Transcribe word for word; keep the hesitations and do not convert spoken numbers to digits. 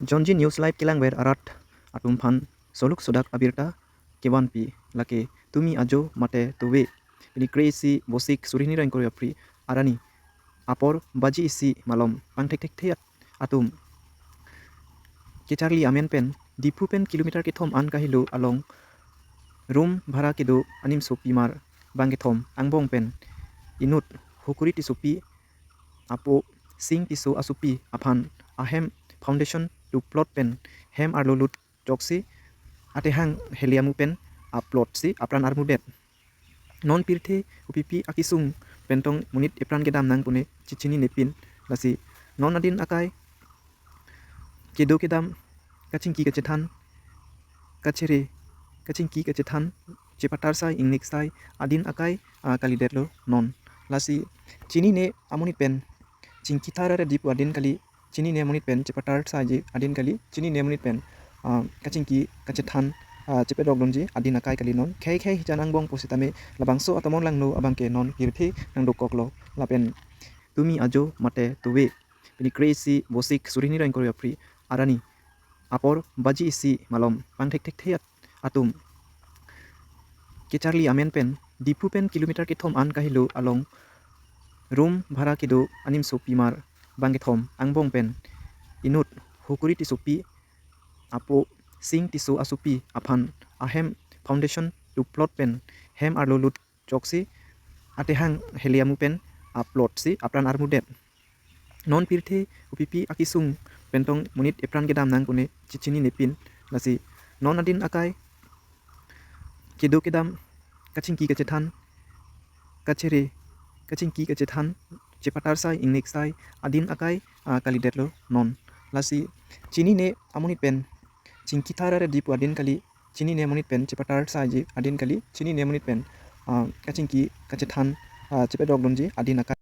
Jonji News Live kelangver arat atum aphan soluk sodak abirta kevanpi lake Tumi Ajo Mate Tove. Pini kre-isi Vosik suri hini ra ingkoi ra phli arni apor baji isi malom pangthekthekthe atum kecharli amen pen Diphu pen kilometer kethom an kahelo along room bhara kedo animsopimar bangkethom angbong pen inut Hukuri Tissopi apo Sing Tisso asopi aphan ahem foundation tu plot pen hem arlo lut choksi atehang heliamu pen a plot si apran armudet. Non pirthe hupipi akisung pentong monit epran kedam nangpune chechinine pin, lasi non adin akai kedo kedam kachingki kachethan kachere kachingki kachethan chepatar sai ingnik sai adin akai, ah, kalidetlo non. Lasi chinine amonit pen chingki thara ra Diphu adin kali, chinine amonit pen chepatar saiji adin kali, chinine amonit pen, ah, kachingki kachethan, ah, chepedok dunji adin akai kali non. Khei khei hichan angbong pusitame labangso atomon langno abangke non pirthe nangdokoklo. Lapen Tumi Ajo Mate Tove. Pini kre-isi Vosik suri hini ra ingkoi ra phli arni apor baji isi malom pangthekthekthe atum kecharli amen pen Diphu pen kilometer kethom an kahelo along room bhara kedo animsopimar bangkethom angbong pen inut Hukuri Tissopi apo Sing Tisso asopi aphan ahem foundation tu plot pen hem arlo lut choksi atehang heliamu pen a plot si apran armudet. Non pirthe hupipi akisung pentong monit epran kedam nangpune chechinine pin, lasi non adin akai kedo kedam kachingki kachethan kachere kachingki kachethan chepatar sai ingnik sai adin akai, ah, kalidetlo non. Lasi chinine amonit pen chingki thara ra Diphu adin kali, chinine amonit pen chepatar saiji adin kali, chinine amonit pen, ah, kachingki kachethan, ah, chepedok dunji adin akai.